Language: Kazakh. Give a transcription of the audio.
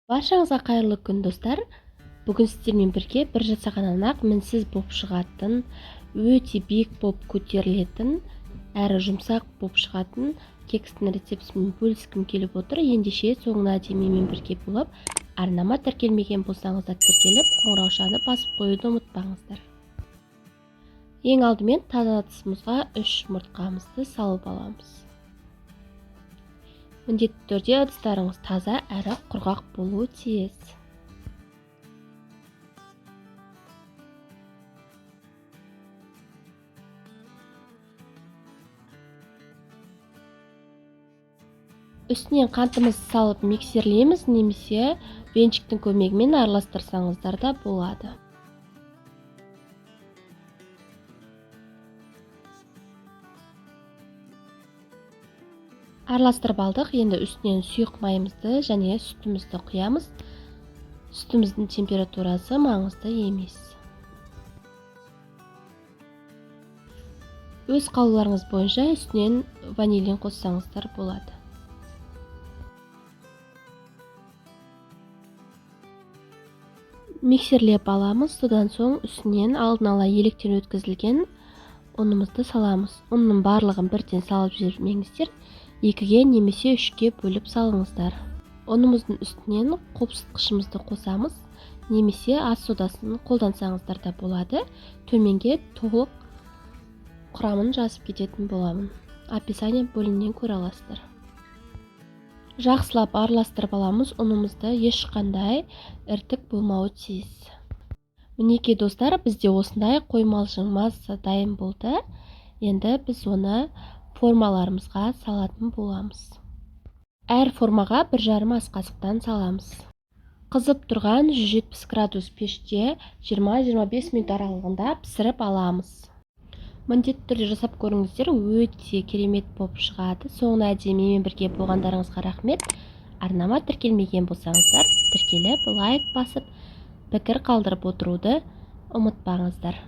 Баршаңызға қайырлы күн, достар. Бүгін сіздермен бірге бір жасағаннан ақ мінсіз боп шығатын, өте биік боп көтерілетін, әрі жұмсақ боп шығатын кекстің рецептісімен бөліскім келіп отыр. Ендеше соңына дейін менімен бірге болып, арнама тіркелмеген болсаңыздар тіркеліп, қоңыраушаны басып қоюды ұмытпаңыздар. Ең алдымен таза ыдысымызға 3 жұмыртқамызды салып аламыз. Міндетті түрде ыдыстарыңыз таза әрі құрғақ болуы тиіс. Үстінен қантымызды салып миксерлейміз, немесе венчиктің көмегімен араластырсаңыздар да болады. Араластырып алдық. Енді үстінен сұйық майымызды және сүтімізді құямыз. Сүтіміздің температурасы маңызды емес. Өз қалауларыңыз бойынша үстінен ванилин қоссаңыздар болады. Миксерлеп аламыз. Содан соң үстінен алдын ала електен өткізілген ұнымызды саламыз. Ұнның барлығын бірден салып жібермеңіздер. 2-ге немесе 3-ке бөліп салыңыздар. Ұнымыздың үстінен қопсытқышымызды қосамыз, немесе ас содасын қолдансаңыздар да болады. Төменге толық құрамын жазып кететін боламын. Описание бөлімінен көре аласыздар. Жақсылап араластырып аламыз. Ұнымызды ешқандай іртік болмауы тиіс. Мінекей, достар, бізде осындай қоймалжың масса дайын болды. Енді біз оны формаларымызға салатын боламыз. Әр формаға 1,5 ас қасықтан саламыз. Қызып тұрған 170 градус пеште 20-25 минут аралығында пісіріп аламыз. Міндетті түрде жасап көріңіздер, өте керемет болып шығады. Соңына дейін менімен бірге болғандарыңызға рахмет. Арнама тіркелмеген болсаңыздар, тіркеліп, лайк басып, пікір қалдырып отыруды ұмытпаңыздар.